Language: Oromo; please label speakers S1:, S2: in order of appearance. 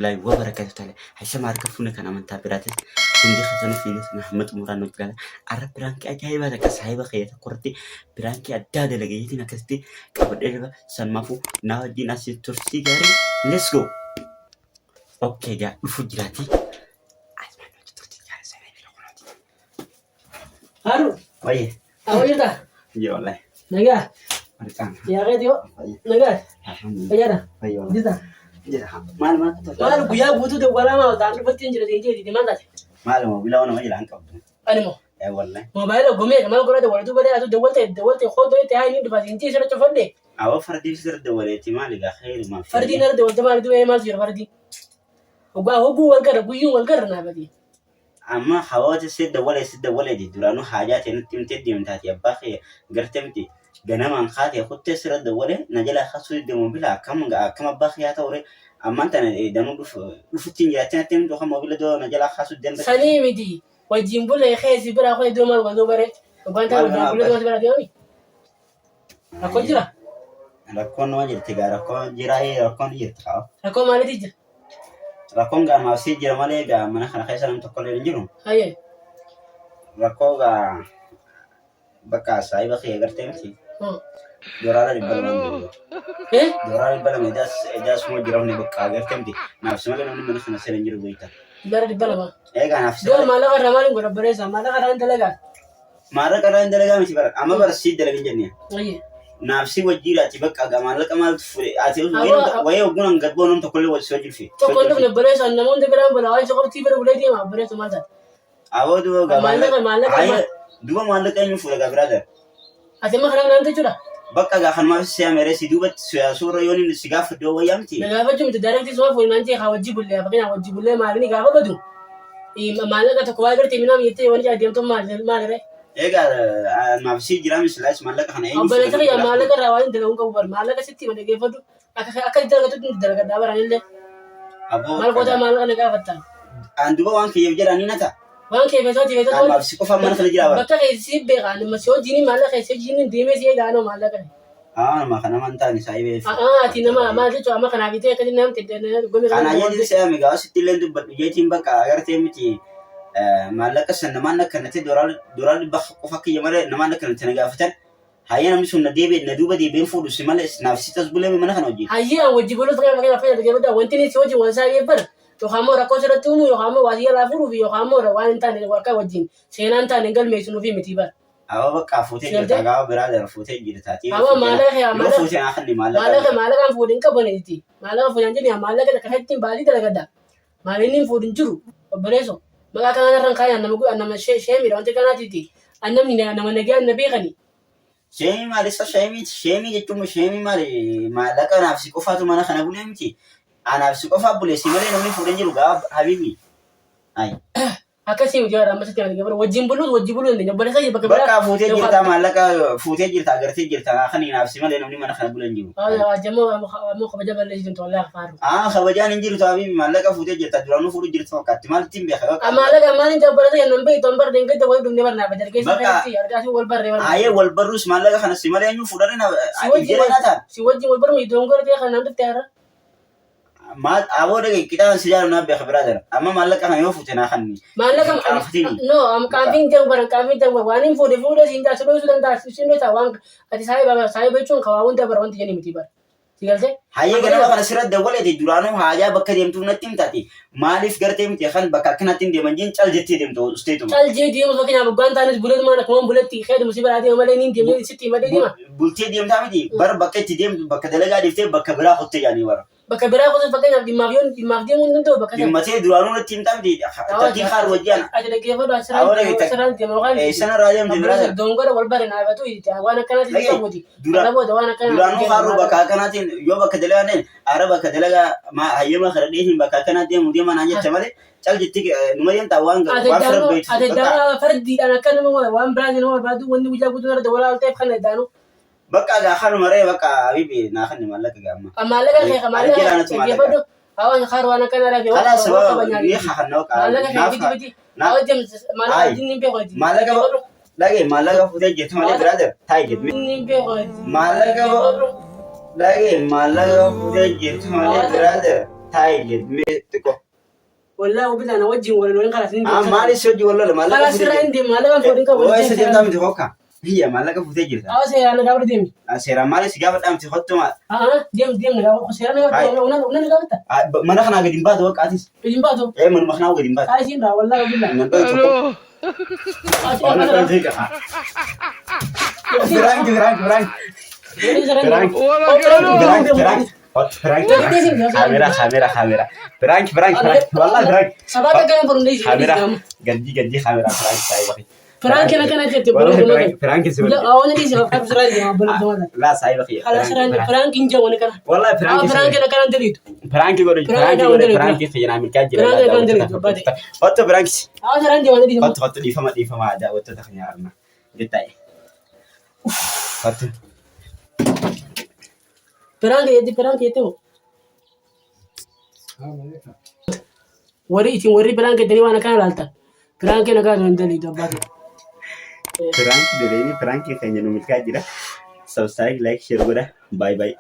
S1: Warahmatullahi wabarakatuh taala. Hashama harka fuune kan amantaa biraatis hundi keessanuu fiigee sana hamma xumuraan nutti ilaala. Arra piraankii ajaa'ibaa takka saahiba kiyya tokko irratti piraankii addaa dalage jeetiin akkasitti qabadhee dhufa. Sanumaafuu naa wajjin asii tursii gaarii. Let's go. Okay gaa dhufu jiraati. Asumaan nuti turtii gaarii sana bira kunooti.
S2: Haru,
S1: Wayye.
S2: awwa jirta?
S1: Jira wallahi.
S2: Nagaa,
S1: Marqaan.
S2: yaa keeti hoo?
S1: Wayye.
S2: Nagaa,
S1: Alhamdulillah.
S2: fayyaadha?
S1: Wayye wallahi.
S2: Jirta?
S1: Jira. Maal maal
S2: Maal guyyaa guutuu dawwalaa maal ta'an dhufatti hin jira siin jeeti maal taate?
S1: Maaluma bilaa nama jira hin qabdu.
S2: Ani moo
S1: Eh wallahi.
S2: moobaayila gomee maal godhaa dawwalatu badee atu dawwalte dawwalte hoddoo itti haa inni dhufa siin jee sirra cufadhe.
S1: Awwa fardii sirra dawwaleeti maali gaa khayri maaf.
S2: Fardiin irra dawwalte maal du'ee maaltu jira fardii? Hoggaa hogguu wal garra guyyuun wal garra naa badii.
S1: Amma hawaasa si dawwalee si dawwaleeti duraanuu haajaa ta'e nutti himtee deemtaati abbaa kee garte miti ganamaan kaatee kuttee sirra dawwalee na jalaa kasuu didde moobila akkam akkam abbaa kee haa ta'u ree ammaan tana danuu dhufutti hin jiraachin natti himtu kan moobila doo na jalaa kaasuu didde.
S2: Sanii miti wajjin bulee keessi biraa kun iddoo maal wal bare hoggaan ta'e wajjin bulee maal biraa deemami. Rakkoo jira.
S1: Rakkoon nama jirti gaa rakkoon jiraa rakkoon jirti haa.
S2: Rakkoo maaliitu jira?
S1: Rakkoon gaa maaf sii jira malee gaa mana kana keessa namni tokko illee hin jiru.
S2: Hayyee.
S1: Rakkoo gaa bakka saahiba kiyya gartee miti. Doolaara 200 jiru.
S2: Eh?
S1: Doolaara 200 edaas edaas moo jira hundi bakka gartee miti. Naaf si malee namni mana kana seera hin jiru beekta.
S2: Doolaara 200.
S1: Egaa naaf si
S2: Doo
S1: malee.
S2: maallaqa irraa maaliin godha bareessa? Maallaqa irraa hin dalagaa.
S1: Maallaqa irraa hin dalagaa miti bara. Amma bara sii dalagin jennee.
S2: Hayyee.
S1: Naaf si wajjiiraati bakka gaa maallaqa maaltu fuudhe. Ati
S2: Awwa-
S1: wayii ogguun gadboo nam tokkollee wal si wajjin fi.
S2: Tokko hin dhufne bareessa namoonni biraan bala waan isa qofti bira bulee deema bareessa maal taate?
S1: Aboo duba gaa
S2: Maallaqa- maallaqa
S1: Ayya, duba maallaqa eenyu fuudha gaa biraa dara.
S2: Ati amma kanaaf naamta jechuudha.
S1: Bakka gaa kanumaaf si ameeree si duubatti suura yoon inni si gaafadhu yoo wayyaa miti.
S2: Na gaafachuu miti daarektii suma fuudhinaan jee haa wajji bullee fakkeenyaaf wajji bullee maalini gaafa badu maallaqa tokko waa gartee minaa jettee wani jaa deemtu maal maal ree?
S1: Egaa naaf si jira mislaas maallaqa kana eenyu
S2: Obboleessa
S1: fuudha
S2: kiyya
S1: biraa
S2: maallaqa irraa waan hin dalagu qabu bar maallaqa sitti hima dhaggeeffadhu akka akka itti dalagatutti hin dalagadhaa baranillee
S1: Aboo
S2: maal gootaa maallaqa na gaafattaa?
S1: An duba waan kiyyaaf jedha ni nata.
S2: Waan kee feesoo feesoo
S1: An maaf si qofa mana kana jira bara.
S2: Bakka kee si beeka ani si wajjin maallaqa kee si wajjin deemee si eegaa anoo maallaqa.
S1: Haa nama kana man taane saayibee.
S2: Aa ati nama maal jechuun amma kanaaf itee akkasitti namti gomee
S1: Kana jeetiin se'ame gaa sitti illee dubbadhu jeetiin bakka agartee miti maallaqa san namaan akkanatti doolaara 100 qofa kiyya malee namaan akkanatti na gaafatan hayya namni sun na deebi'e na duuba deebi'een fuudhu si malee naaf si tas bulee mana kana hojii.
S2: Hayyee an wajji buluu ta'ee fakkeenyaaf fayyadu dhaggeeffadhaa wanti inni si wajjin wal isaa eebbar yookaan immoo rakkoo sirratti uumuu yookaan immoo waa si jalaa fuudhuu fi yookaan immoo waan hin taane akka wajjin seenaa hin taane hin galmeessu nuufi miti bar.
S1: Awa bakka fuutee
S2: Sigaltee?
S1: jirta gaafa biraa dara fuutee jirta.
S2: Awa maallaqa kee
S1: Yoo
S2: maallaqa
S1: fuutee naa kenni maallaqa.
S2: maallaqa maallaqaan fuudhin qaban itti maallaqa fuudhan jedhee maallaqa takka ittiin baasii dalagadha. Maal inni hin fuudhin jiru obboleesso maqaa kanaan irraan kaayaan nama nama sheemidha wanti kanaatiiti an namni nama nagaan na beekani.
S1: Sheemii maali isa sheemii sheemii jechuun sheemii maali maallaqa naaf si qofaatu mana kana bulee miti. Anaaf si qofaa bulee si malee namni fuudhee jiru gaafa habibi. Ayi.
S2: Akkasii miti warra amma sitti himanii wajjin buluus wajjin buluu dandeenya. Obboleessa kiyya bakka biraa.
S1: Bakka fuutee jirta maallaqa fuutee jirta agartee jirta naa kan naaf si malee namni mana kana bulee hin jiru.
S2: Jammoo ammoo kabaja balleessitu wallahi faaru.
S1: Aa kabajaan hin jiru taabii maallaqa fuutee jirta duraanuu fuudhu jirta fakkaatti maal ittiin beeka bakka.
S2: Maallaqa maal hin obboleessa kiyya nan beektu an barreen gadda wal dhumne barnaa badar keessa
S1: Bakka-
S2: keessatti argaa si wal barree barnaa.
S1: Ayee wal barruus maallaqa kana si malee eenyu fuudhanii na
S2: Si wajjin
S1: jedhee na ta'a.
S2: si wajjin wal barmu dongora ta'e kan naan dhufte har'a.
S1: Maal aboo dhage qixaan si jaalu naa beeka biraa jira. Amma maallaqa kana yoo fuute naa kanni.
S2: Maallaqa
S1: Qaanfatini.
S2: no am qaanfiin ta'u bara qaanfiin ta'u waan hin fuudhe fuudhe siin taasisu dhoosuu danda'a siin dhoota waan ati saayiba saayiba jechuun kawaa hunda bara wanti jenni miti bara. Si galtee?
S1: Hayyee ganama kana sirra dawwaleeti duraanuu haajaa bakka deemtuuf natti himtaati. Maaliif gartee miti kan bakka akkanatti hin deeman jeen cal jettee deemtu usteetuma.
S2: Cal jee deemu fakkeenyaaf hoggaan taanis buleetumaan akkuma buletti keeduma si biraa deema malee niin deemee sitti himadhee deema.
S1: Bultee deemtaa miti bar bakka itti deemtu bakka dalagaa deemtee bakka biraa kuttee jaanii bara.
S2: Bakka biraa qotuun fakkeenyaaf dhimmaaf yoo dhimmaaf deemuu hin danda'u bakka sana.
S1: Dhimmatee duraanuu natti himtaa miti takkiin kaar wajjin
S2: Ati dhaggeeffadhu
S1: Awwa dhaggeeffadhu.
S2: asirraan deema yookaan
S1: sana irraa deemte biraa sana.
S2: dongora wal bare naafatu waan akkanaatti si
S1: Dhagee,
S2: qabuuti.
S1: dura-
S2: Kana booda waan akkanaa
S1: Duraanuu kaaruu bakka akkanaatiin yoo bakka dalagaa deemu ara bakka dalagaa hayyama kana dhiisin bakka akkanaa deemu deema naan jette malee cal jetti numa deemtaa waan
S2: Ati
S1: waan fira
S2: daanuu
S1: beektu.
S2: ati daanuu fardiidhaan akka nama waan biraa nama barbaadu wanni guyyaa guutuu irra dawalaa ol ta'eef kana daanuu.
S1: Bakka gaa kanuma ree bakka habibi naa kanni maallaqa gaa amma.
S2: Maallaqa kee maallaqa
S1: Arjii laanatu maallaqa.
S2: dhaggeeffadhu hawaan kaar waan akkanaa dhabe
S1: Kalaas ni kakannoo
S2: Maallaqa kee biti biti.
S1: Naaf
S2: Hawaan maallaqa
S1: Ayi.
S2: wajjin ni beeku.
S1: Maallaqa dhagee maallaqa fuutee jirtu malee biraa jira taa'i jedhu.
S2: Ni beeku.
S1: Maallaqa dhagee maallaqa fuutee jirtu malee biraa jira. Taa'e mee xiqqoo.
S2: Wallahi wabillahi na wajjin wal lolin kalas ni
S1: Ah, maali si hojii wal lola maallaqa
S2: Kalas
S1: fuutee
S2: irraa hin
S1: jirta.
S2: deemu maallaqa fuudhin qabu.
S1: Oo eessa deemtaa miti hokka? Biyya maallaqa fuutee jirta.
S2: Awa seeraan na gaafadhu deemi.
S1: Ah, seeraan maali si gaafadhaa miti kottu maal?
S2: Ah deem deem na gaafadhu seeraan na
S1: Hai.
S2: gaafadhu una na gaafadha.
S1: Ah, mana kanaa gadi hin baatu bakka atis.
S2: Hin baatu.
S1: Eh, manuma kanaa gadi hin baatu.
S2: Kaasii irraa wallahi wabillahi.
S1: Nan dho'itu tokko. Oh, nan dho'itu hiika. Prank, prank, prank. Prank. Prank, prank. Hot, prank, prank. Kaamera, kaamera, kaamera. Prank, prank, prank. Wallahi prank.
S2: Sabaata kana barumsa
S1: Kaamera. Gaddi, gaddi kaamera prank saayiba.
S2: Prank kana kana jette
S1: Wallahi prank, prank si godhe.
S2: Awwan dhiisi bakka biraa deema obboleessa
S1: Laa saayiba kiyya.
S2: Kalas prank hin jiru wani kana.
S1: Wallahi prank si
S2: Prank
S1: godhe.
S2: kana kana diriitu.
S1: Prank godhe,
S2: Prank
S1: prank
S2: kana
S1: godhe,
S2: diriitu.
S1: prank kiyya naa milkaa jira.
S2: Prank kana diriitu, baate.
S1: Hotto prank si.
S2: Awwan saraan deema dhiisi.
S1: Hotto, hotto dhiifama, dhiifama daawwattoota keenya arna. Gettaa'e. Hotto.
S2: Prank jette prank jette moo. Warri isin warri prank jettanii waan akkana ilaaltan. Prank kana kana hin diriitu abbaate.
S1: Prank godhanii prank keenya nu milkaa jira. Subscribe, like, share godha. Bye bye.